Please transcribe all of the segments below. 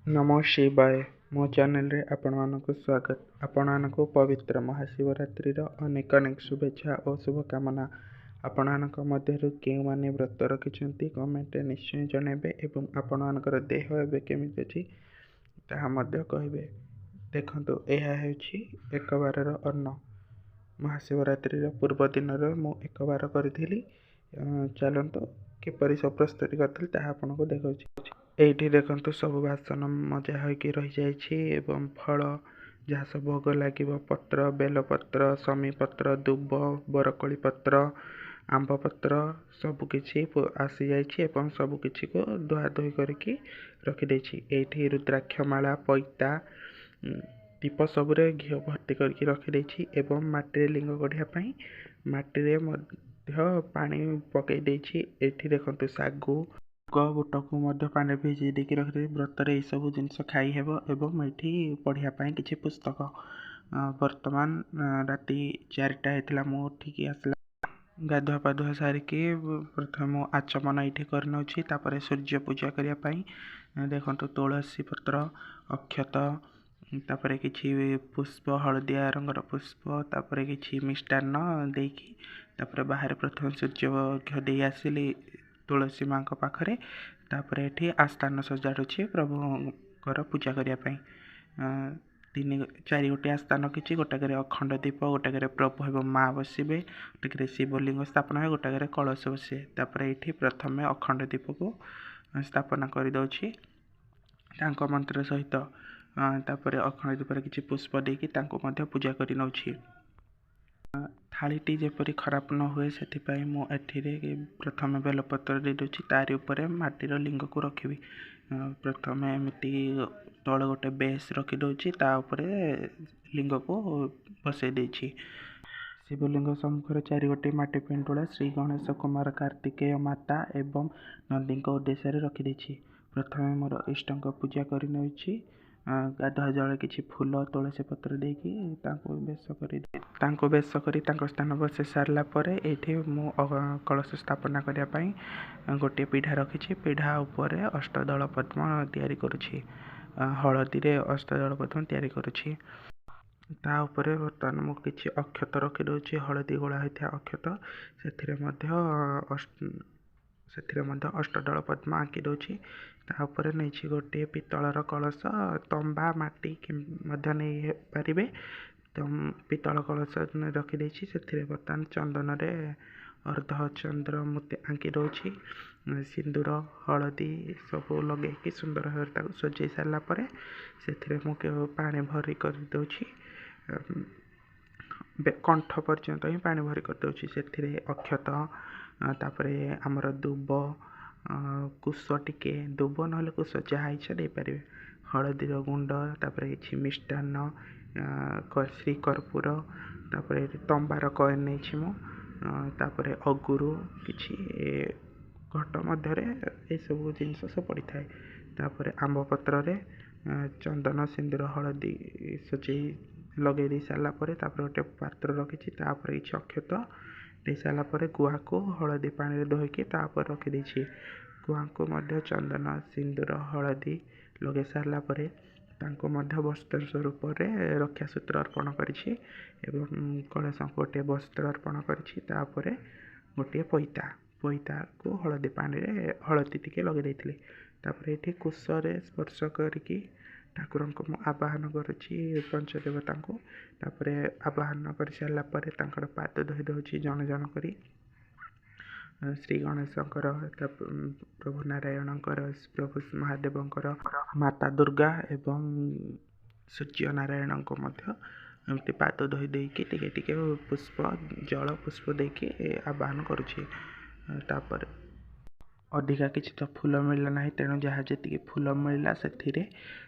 ନମଃ ଶିବାୟ। ମୋ ଚ୍ୟାନେଲରେ ଆପଣମାନଙ୍କୁ ସ୍ୱାଗତ। ଆପଣମାନଙ୍କୁ ପବିତ୍ର ମହାଶିବରାତ୍ରିର ଅନେକ ଅନେକ ଶୁଭେଚ୍ଛା ଓ ଶୁଭକାମନା। ଆପଣମାନଙ୍କ ମଧ୍ୟରୁ କେଉଁମାନେ ବ୍ରତ ରଖିଛନ୍ତି, କମେଣ୍ଟରେ ନିଶ୍ଚୟ ଜଣାଇବେ ଏବଂ ଆପଣମାନଙ୍କର ଦେହ ଏବେ କେମିତି ଅଛି ତାହା ମଧ୍ୟ କହିବେ। ଦେଖନ୍ତୁ, ଏହା ହେଉଛି ଏକବାରର ଅନ୍ନ। ମହାଶିବରାତ୍ରିର ପୂର୍ବ ଦିନର ମୁଁ ଏକବାର କରିଥିଲି। ଚାଲନ୍ତୁ, କିପରି ସବୁ ପ୍ରସ୍ତୁତି କରିଥିଲି ତାହା ଆପଣଙ୍କୁ ଦେଖାଉଛି। ଏଇଠି ଦେଖନ୍ତୁ, ସବୁ ବାସନ ମଜା ହୋଇକି ରହିଯାଇଛି ଏବଂ ଫଳ ଯାହା ସବୁ ଭୋଗ ଲାଗିବ, ପତ୍ର, ବେଲପତ୍ର, ଶମି ପତ୍ର, ଦୁବ, ବରକୋଳି ପତ୍ର, ଆମ୍ବ ପତ୍ର ସବୁକିଛି ଆସିଯାଇଛି ଏବଂ ସବୁକିଛିକୁ ଧୁଆ ଧୋଇ କରିକି ରଖିଦେଇଛି। ଏଇଠି ରୁଦ୍ରାକ୍ଷ ମାଳା, ପଇତା, ଦୀପ ସବୁରେ ଘିଅ ଭର୍ତ୍ତି କରିକି ରଖିଦେଇଛି ଏବଂ ମାଟିରେ ଲିଙ୍ଗ ଗଢ଼ିବା ପାଇଁ ମାଟିରେ ମଧ୍ୟ ପାଣି ପକାଇ ଦେଇଛି। ଏଇଠି ଦେଖନ୍ତୁ, ଶାଗୁ, ମୁଗ, ବୁଟକୁ ମଧ୍ୟ ପାଣିରେ ଭିଜେଇ ଦେଇକି ରଖିଦେଇଛି। ବ୍ରତରେ ଏଇସବୁ ଜିନିଷ ଖାଇହେବ। ଏବଂ ଏଇଠି ପଢ଼ିବା ପାଇଁ କିଛି ପୁସ୍ତକ। ବର୍ତ୍ତମାନ ରାତି 4ଟା ହେଇଥିଲା ମୁଁ ଉଠିକି ଆସିଲା। ଗାଧୁଆ ପାଧୁଆ ସାରିକି ପ୍ରଥମେ ମୁଁ ଆଚମନ ଏଇଠି କରିନେଉଛି। ତାପରେ ସୂର୍ଯ୍ୟ ପୂଜା କରିବା ପାଇଁ ଦେଖନ୍ତୁ, ତୁଳସୀ ପତ୍ର, ଅକ୍ଷତ, ତାପରେ କିଛି ପୁଷ୍ପ, ହଳଦିଆ ରଙ୍ଗର ପୁଷ୍ପ, ତାପରେ କିଛି ମିଷ୍ଟାନ୍ନ ଦେଇକି ତାପରେ ବାହାରେ ପ୍ରଥମେ ସୂର୍ଯ୍ୟ ଅର୍ଘ୍ୟ ଦେଇ ଆସିଲି ତୁଳସୀ ମାଙ୍କ ପାଖରେ। ତାପରେ ଏଠି ଆସ୍ଥାନ ସଜାଡ଼ୁଛି ପ୍ରଭୁଙ୍କର ପୂଜା କରିବା ପାଇଁ। ତିନି ଚାରି ଗୋଟି ଆସ୍ଥାନ ରଖିଛି। ଗୋଟାକରେ ଅଖଣ୍ଡ ଦୀପ, ଗୋଟାକରେ ପ୍ରଭୁ ଏବଂ ମା ବସିବେ, ଗୋଟାକରେ ଶିବଲିଙ୍ଗ ସ୍ଥାପନ ହୁଏ, ଗୋଟାକରେ କଳସ ବସେ। ତାପରେ ଏଇଠି ପ୍ରଥମେ ଅଖଣ୍ଡ ଦୀପକୁ ସ୍ଥାପନା କରିଦେଉଛି ତାଙ୍କ ମନ୍ତ୍ର ସହିତ। ତାପରେ ଅଖଣ୍ଡ ଦୀପରେ କିଛି ପୁଷ୍ପ ଦେଇକି ତାଙ୍କୁ ମଧ୍ୟ ପୂଜା କରି ନେଉଛି। ଥାଳିଟି ଯେପରି ଖରାପ ନ ହୁଏ, ସେଥିପାଇଁ ମୁଁ ଏଥିରେ ପ୍ରଥମେ ବେଲପତ୍ର ଦେଇଦେଉଛି। ତାରି ଉପରେ ମାଟିର ଲିଙ୍ଗକୁ ରଖିବି। ପ୍ରଥମେ ଏମିତି ତଳେ ଗୋଟେ ବେସ୍ ରଖିଦେଉଛି, ତା ଉପରେ ଲିଙ୍ଗକୁ ବସେଇ ଦେଇଛି। ଶିବଲିଙ୍ଗ ସମ୍ମୁଖରେ ଚାରିଗୋଟି ମାଟି ପିଣ୍ଡୁଳା ଶ୍ରୀ ଗଣେଶ, କୁମାର କାର୍ତ୍ତିକେୟ, ମାତା ଏବଂ ନନ୍ଦୀଙ୍କ ଉଦ୍ଦେଶ୍ୟରେ ରଖିଦେଇଛି। ପ୍ରଥମେ ମୋର ଇଷ୍ଟଙ୍କ ପୂଜା କରିନେଉଛି। ଗାଧୁଆ ଜଳରେ କିଛି ଫୁଲ, ତୁଳସୀ ପତ୍ର ଦେଇକି ତାଙ୍କୁ ବେଶ କରି ତାଙ୍କ ସ୍ଥାନ ବସେଇ ସାରିଲା ପରେ ଏଇଠି ମୁଁ କଳସ ସ୍ଥାପନା କରିବା ପାଇଁ ଗୋଟିଏ ପିଢ଼ା ରଖିଛି। ପିଢ଼ା ଉପରେ ଅଷ୍ଟଦଳ ପଦ୍ମ ତିଆରି କରୁଛି। ହଳଦୀରେ ଅଷ୍ଟଦଳ ପଦ୍ମ ତିଆରି କରୁଛି। ତା ଉପରେ ବର୍ତ୍ତମାନ ମୁଁ କିଛି ଅକ୍ଷତ ରଖିଦେଉଛି, ହଳଦୀ ଗୋଳା ହୋଇଥିବା ଅକ୍ଷତ। ସେଥିରେ ମଧ୍ୟ ଅଷ୍ଟଦଳ ପଦ୍ମ ଆଙ୍କି ଦେଉଛି। ତା ଉପରେ ନେଇଛି ଗୋଟିଏ ପିତ୍ତଳର କଳସ। ତମ୍ବା, ମାଟି ମଧ୍ୟ ନେଇ ପାରିବେ। ପିତ୍ତଳ କଳସ ରଖିଦେଇଛି। ସେଥିରେ ବର୍ତ୍ତମାନ ଚନ୍ଦନରେ ଅର୍ଦ୍ଧ ଚନ୍ଦ୍ର ମୂର୍ତ୍ତି ଆଙ୍କି ଦେଉଛି। ସିନ୍ଦୁର, ହଳଦୀ ସବୁ ଲଗେଇକି ସୁନ୍ଦର ଭାବରେ ତାକୁ ସଜେଇ ସାରିଲା ପରେ ସେଥିରେ ମୁଁ ପାଣି ଭରି କରିଦେଉଛି। କଣ୍ଠ ପର୍ଯ୍ୟନ୍ତ ହିଁ ପାଣି ଭରି କରିଦେଉଛି। ସେଥିରେ ଅକ୍ଷତ, ତାପରେ ଆମର ଦୁବ, କୁଶ ଟିକେ, ଦୁବ ନହେଲେ କୁଶ, ଯାହା ଇଚ୍ଛା ଦେଇପାରିବେ, ହଳଦୀର ଗୁଣ୍ଡ, ତାପରେ କିଛି ମିଷ୍ଟାନ୍ନ, ଶ୍ରୀ କର୍ପୂର, ତାପରେ ତମ୍ବାର କଏନ୍ ନେଇଛି ମୁଁ, ତାପରେ ଅଗୁରୁ କିଛି। ଘଟ ମଧ୍ୟରେ ଏସବୁ ଜିନିଷ ସବୁ ପଡ଼ିଥାଏ। ତାପରେ ଆମ୍ବ ପତ୍ରରେ ଚନ୍ଦନ, ସିନ୍ଦୁର, ହଳଦୀ ସଜେଇ ଲଗେଇ ଦେଇ ସାରିଲା ପରେ ତାପରେ ଗୋଟେ ପାତ୍ର ରଖିଛି। ତାପରେ କିଛି ଅକ୍ଷତ ଦେଇ ସାରିଲା ପରେ ଗୁଆକୁ ହଳଦୀ ପାଣିରେ ଧୋଇକି ତାପରେ ରଖିଦେଇଛି। ଗୁଆଙ୍କୁ ମଧ୍ୟ ଚନ୍ଦନ, ସିନ୍ଦୁର, ହଳଦୀ ଲଗେଇ ସାରିଲା ପରେ ତାଙ୍କୁ ମଧ୍ୟ ବସ୍ତ୍ର ସ୍ୱରୂପରେ ରକ୍ଷା ସୂତ୍ର ଅର୍ପଣ କରିଛି ଏବଂ କଳସଙ୍କୁ ଗୋଟିଏ ବସ୍ତ୍ର ଅର୍ପଣ କରିଛି। ତାପରେ ଗୋଟିଏ ପଇତା, ପଇତାକୁ ହଳଦୀ ପାଣିରେ ହଳଦୀ ଟିକେ ଲଗେଇ ଦେଇଥିଲି। ତାପରେ ଏଇଠି କୁଶରେ ସ୍ପର୍ଶ କରିକି ଠାକୁରଙ୍କୁ ମୁଁ ଆବାହନ କରୁଛି, ପଞ୍ଚଦେବତାଙ୍କୁ। ତାପରେ ଆବାହନ କରିସାରିଲା ପରେ ତାଙ୍କର ପାଦ ଧୋଇ ଦେଉଛି ଜଣ ଜଣ କରି, ଶ୍ରୀ ଗଣେଶଙ୍କର, ପ୍ରଭୁ ନାରାୟଣଙ୍କର, ପ୍ରଭୁ ମହାଦେବଙ୍କର, ମାତା ଦୁର୍ଗା ଏବଂ ସୂର୍ଯ୍ୟ ନାରାୟଣଙ୍କୁ ମଧ୍ୟ ଏମିତି ପାଦ ଧୋଇ ଦେଇକି ଟିକେ ଟିକେ ପୁଷ୍ପ, ଜଳ ପୁଷ୍ପ ଦେଇକି ଆବାହନ କରୁଛି। ତାପରେ ଅଧିକା କିଛି ତ ଫୁଲ ମିଳିଲା ନାହିଁ, ତେଣୁ ଯାହା ଯେତିକି ଫୁଲ ମିଳିଲା ସେଥିରେ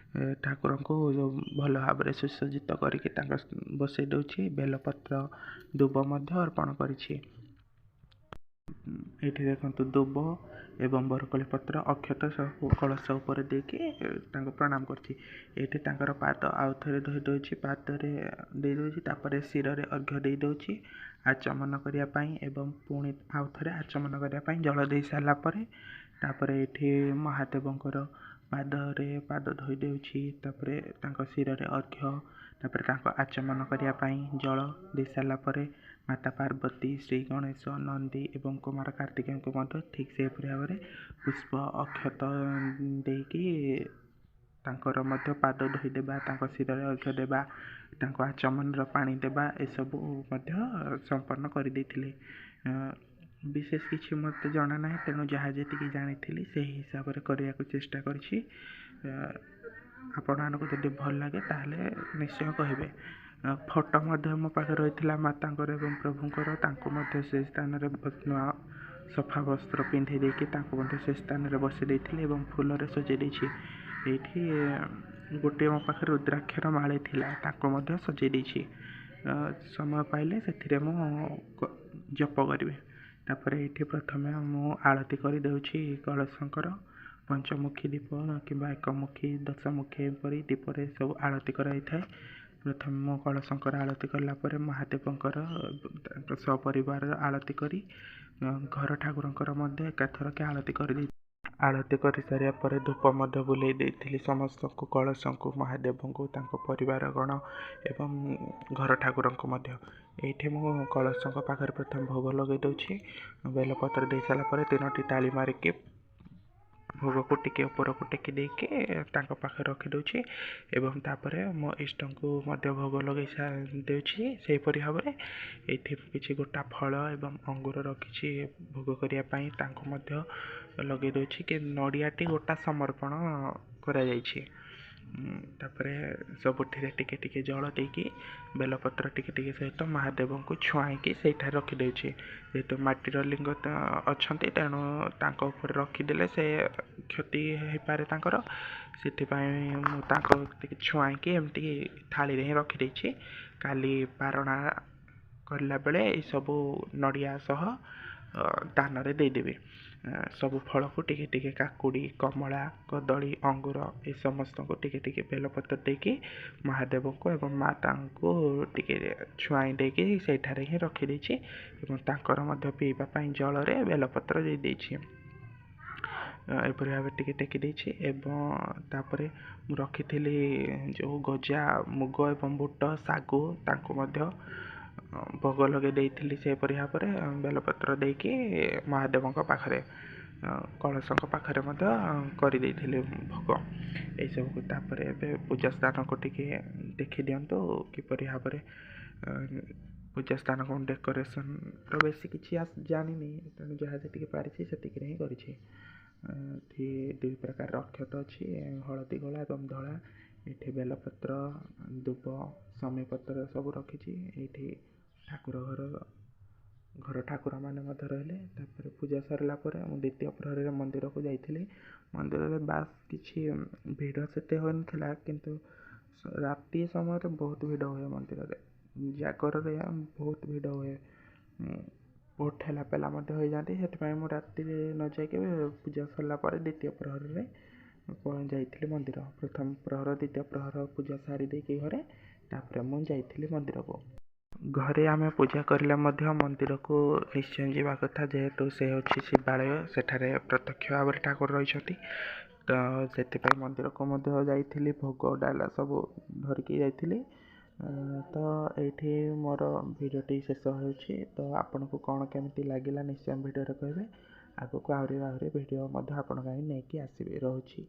ଠାକୁରଙ୍କୁ ଭଲ ଭାବରେ ସୁସଜ୍ଜିତ କରିକି ତାଙ୍କ ବସେଇ ଦେଉଛି। ବେଲପତ୍ର, ଦୁବ ମଧ୍ୟ ଅର୍ପଣ କରିଛି। ଏଇଠି ଦେଖନ୍ତୁ, ଦୁବ ଏବଂ ବରକୋଳି ପତ୍ର, ଅକ୍ଷତ ସବୁ କଳସ ଉପରେ ଦେଇକି ତାଙ୍କୁ ପ୍ରଣାମ କରୁଛି। ଏଇଠି ତାଙ୍କର ପାଦ ଆଉ ଥରେ ଧୋଇ ଦେଉଛି, ପାଦରେ ଦେଇଦେଉଛି। ତାପରେ ଶିରରେ ଅର୍ଘ୍ୟ ଦେଇଦେଉଛି ଆଚମନ କରିବା ପାଇଁ ଏବଂ ପୁଣି ଆଉ ଥରେ ଆଚମନ କରିବା ପାଇଁ ଜଳ ଦେଇ ସାରିଲା ପରେ ତାପରେ ଏଇଠି ମହାଦେବଙ୍କର ପାଦରେ ପାଦ ଧୋଇ ଦେଉଛି। ତାପରେ ତାଙ୍କ ଶିରରେ ଅର୍ଘ୍ୟ, ତାପରେ ତାଙ୍କ ଆଚମନ କରିବା ପାଇଁ ଜଳ ଦେଇ ସାରିଲା ପରେ ମାତା ପାର୍ବତୀ, ଶ୍ରୀ ଗଣେଶ, ନନ୍ଦୀ ଏବଂ କୁମାର କାର୍ତ୍ତିକେୟଙ୍କୁ ମଧ୍ୟ ଠିକ୍ ସେହିପରି ଭାବରେ ପୁଷ୍ପ ଅକ୍ଷତ ଦେଇକି ତାଙ୍କର ମଧ୍ୟ ପାଦ ଧୋଇଦେବା, ତାଙ୍କ ଶିରରେ ଅର୍ଘ୍ୟ ଦେବା, ତାଙ୍କ ଆଚମନର ପାଣି ଦେବା, ଏସବୁ ମଧ୍ୟ ସମ୍ପନ୍ନ କରିଦେଇଥିଲି। ବିଶେଷ କିଛି ମୋତେ ଜଣା ନାହିଁ, ତେଣୁ ଯାହା ଯେତିକି ଜାଣିଥିଲି ସେହି ହିସାବରେ କରିବାକୁ ଚେଷ୍ଟା କରିଛି। ଆପଣମାନଙ୍କୁ ଯଦି ଭଲ ଲାଗେ ତାହେଲେ ନିଶ୍ଚୟ କହିବେ। ଫଟୋ ମଧ୍ୟ ମୋ ପାଖରେ ରହିଥିଲା ମାତାଙ୍କର ଏବଂ ପ୍ରଭୁଙ୍କର, ତାଙ୍କୁ ମଧ୍ୟ ସେ ସ୍ଥାନରେ ନୂଆ ସଫା ବସ୍ତ୍ର ପିନ୍ଧେଇ ଦେଇକି ତାଙ୍କୁ ମଧ୍ୟ ସେ ସ୍ଥାନରେ ବସେଇ ଦେଇଥିଲି ଏବଂ ଫୁଲରେ ସଜେଇ ଦେଇଛି। ଏଇଠି ଗୋଟିଏ ମୋ ପାଖରେ ରୁଦ୍ରାକ୍ଷର ମାଳି ଥିଲା, ତାକୁ ମଧ୍ୟ ସଜେଇ ଦେଇଛି। ସମୟ ପାଇଲେ ସେଥିରେ ମୁଁ ଜପ କରିବି। ତାପରେ ଏଇଠି ପ୍ରଥମେ ମୁଁ ଆଳତି କରିଦେଉଛି କଳସଙ୍କର। ପଞ୍ଚମୁଖୀ ଦୀପ କିମ୍ବା ଏକମୁଖୀ, ଦଶମୁଖୀ ଏପରି ଦୀପରେ ସବୁ ଆଳତି କରାଯାଇଥାଏ। ପ୍ରଥମେ ମୁଁ କଳସଙ୍କର ଆଳତି କଲା ପରେ ମହାଦେବଙ୍କର ତାଙ୍କ ସପରିବାରର ଆଳତି କରି ଘର ଠାକୁରଙ୍କର ମଧ୍ୟ ଏକାଥରକେ ଆଳତି କରିଦେଇ, ଆଳତି କରିସାରିବା ପରେ ଧୂପ ମଧ୍ୟ ବୁଲେଇ ଦେଇଥିଲି ସମସ୍ତଙ୍କୁ, କଳସଙ୍କୁ, ମହାଦେବଙ୍କୁ, ତାଙ୍କ ପରିବାରଗଣ ଏବଂ ଘର ଠାକୁରଙ୍କୁ ମଧ୍ୟ। ଏଇଠି ମୁଁ କଳସଙ୍କ ପାଖରେ ପ୍ରଥମେ ଭୋଗ ଲଗାଇ ଦେଉଛି। ବେଲପତ୍ର ଦେଇ ସାରିଲା ପରେ 3ଟି ତାଳି ମାରିକି ଭୋଗକୁ ଟିକେ ଉପରକୁ ଟେକି ଦେଇକି ତାଙ୍କ ପାଖରେ ରଖିଦେଉଛି ଏବଂ ତାପରେ ମୋ ଇଷ୍ଟଙ୍କୁ ମଧ୍ୟ ଭୋଗ ଲଗାଇ ଦେଉଛି ସେହିପରି ଭାବରେ। ଏଇଠି କିଛି ଗୋଟା ଫଳ ଏବଂ ଅଙ୍ଗୁର ରଖିଛି ଭୋଗ କରିବା ପାଇଁ, ତାଙ୍କୁ ମଧ୍ୟ ଲଗାଇ ଦେଉଛି କି ନଡ଼ିଆଟି ଗୋଟା ସମର୍ପଣ କରାଯାଇଛି। ତାପରେ ସବୁଥିରେ ଟିକେ ଟିକେ ଜଳ ଦେଇକି ବେଲପତ୍ର ଟିକେ ଟିକେ ସହିତ ମହାଦେବଙ୍କୁ ଛୁଆଁଇକି ସେଇଠାରେ ରଖିଦେଉଛି। ଯେହେତୁ ମାଟିର ଲିଙ୍ଗ ଅଛନ୍ତି, ତେଣୁ ତାଙ୍କ ଉପରେ ରଖିଦେଲେ ସେ କ୍ଷତି ହେଇପାରେ ତାଙ୍କର, ସେଥିପାଇଁ ମୁଁ ତାଙ୍କ ଟିକେ ଛୁଆଁଇକି ଏମିତି ଥାଳିରେ ହିଁ ରଖିଦେଇଛି। କାଲି ପାରଣା କରିଲା ବେଳେ ଏସବୁ ନଡ଼ିଆ ସହ ଦାନରେ ଦେଇଦେବି। ସବୁ ଫଳକୁ ଟିକେ ଟିକେ, କାକୁଡ଼ି, କମଳା, କଦଳୀ, ଅଙ୍ଗୁର, ଏ ସମସ୍ତଙ୍କୁ ଟିକେ ଟିକେ ବେଲପତ୍ର ଦେଇକି ମହାଦେବଙ୍କୁ ଏବଂ ମାତାଙ୍କୁ ଟିକେ ଛୁଆଁଇ ଦେଇକି ସେଇଠାରେ ହିଁ ରଖିଦେଇଛି ଏବଂ ତାଙ୍କର ମଧ୍ୟ ପିଇବା ପାଇଁ ଜଳରେ ବେଲପତ୍ର ଦେଇଦେଇଛି। ଏପରି ଭାବେ ଟିକେ ଟେକି ଦେଇଛି ଏବଂ ତାପରେ ମୁଁ ରଖିଥିଲି ଯେଉଁ ଗଜା ମୁଗ ଏବଂ ବୁଟ ଶାଗୁ, ତାଙ୍କୁ ମଧ୍ୟ ଭୋଗ ଲଗାଇ ଦେଇଥିଲି ସେହିପରି ଭାବରେ ବେଲପତ୍ର ଦେଇକି ମହାଦେବଙ୍କ ପାଖରେ, କଳସଙ୍କ ପାଖରେ ମଧ୍ୟ କରିଦେଇଥିଲି ଭୋଗ ଏଇସବୁକୁ। ତାପରେ ଏବେ ପୂଜା ସ୍ଥାନକୁ ଟିକେ ଦେଖିଦିଅନ୍ତୁ କିପରି ଭାବରେ ପୂଜା ସ୍ଥାନକୁ ଡେକୋରେସନ୍ର ବେଶୀ କିଛି ଜାଣିନି, ତେଣୁ ଯାହା ଯେତିକି ପାରିଛି ସେତିକିରେ ହିଁ କରିଛି। ଏଠି 2 ପ୍ରକାରର ଅକ୍ଷତ ଅଛି, ହଳଦୀ କଳା ଏବଂ ଧଳା। ଏଠି ବେଲପତ୍ର, ଦୁବ, ଶମି ପତ୍ର ସବୁ ରଖିଛି। ଏଇଠି ଠାକୁର ଘର, ଘର ଠାକୁରମାନେ ମଧ୍ୟ ରହିଲେ। ତାପରେ ପୂଜା ସରିଲା ପରେ ମୁଁ ଦ୍ୱିତୀୟ ପ୍ରହରରେ ମନ୍ଦିରକୁ ଯାଇଥିଲି। ମନ୍ଦିରରେ ବାସ୍ କିଛି ଭିଡ଼ ସେତେ ହୋଇନଥିଲା, କିନ୍ତୁ ରାତି ସମୟରେ ବହୁତ ଭିଡ଼ ହୁଏ ମନ୍ଦିରରେ। ଜାଗରରେ ବହୁତ ଭିଡ଼ ହୁଏ, ବହୁତ ଠେଲା ପେଲା ମଧ୍ୟ ହୋଇଯାଆନ୍ତି। ସେଥିପାଇଁ ମୁଁ ରାତିରେ ନ ଯାଇକି ପୂଜା ସରିଲା ପରେ ଦ୍ୱିତୀୟ ପ୍ରହରରେ ଯାଇଥିଲି ମନ୍ଦିର। ପ୍ରଥମ ପ୍ରହର, ଦ୍ୱିତୀୟ ପ୍ରହର ପୂଜା ସାରି ଦେଇକି ଘରେ ତାପରେ ମୁଁ ଯାଇଥିଲି ମନ୍ଦିରକୁ। ଘରେ ଆମେ ପୂଜା କରିଲେ ମଧ୍ୟ ମନ୍ଦିରକୁ ନିଶ୍ଚୟ ଯିବା କଥା, ଯେହେତୁ ସେ ହେଉଛି ଶିବାଳୟ, ସେଠାରେ ପ୍ରତ୍ୟକ୍ଷ ଭାବରେ ଠାକୁର ରହିଛନ୍ତି। ତ ସେଥିପାଇଁ ମନ୍ଦିରକୁ ମଧ୍ୟ ଯାଇଥିଲି, ଭୋଗ ଡାଲା ସବୁ ଧରିକି ଯାଇଥିଲି। ତ ଏଇଠି ମୋର ଭିଡ଼ିଓଟି ଶେଷ ହେଉଛି। ତ ଆପଣଙ୍କୁ କ'ଣ କେମିତି ଲାଗିଲା ନିଶ୍ଚୟ ଭିଡ଼ିଓରେ କହିବେ। ଆଗକୁ ଆହୁରି ଆହୁରି ଭିଡ଼ିଓ ମଧ୍ୟ ଆପଣଙ୍କ ପାଇଁ ନେଇକି ଆସିବି। ରହୁଛି।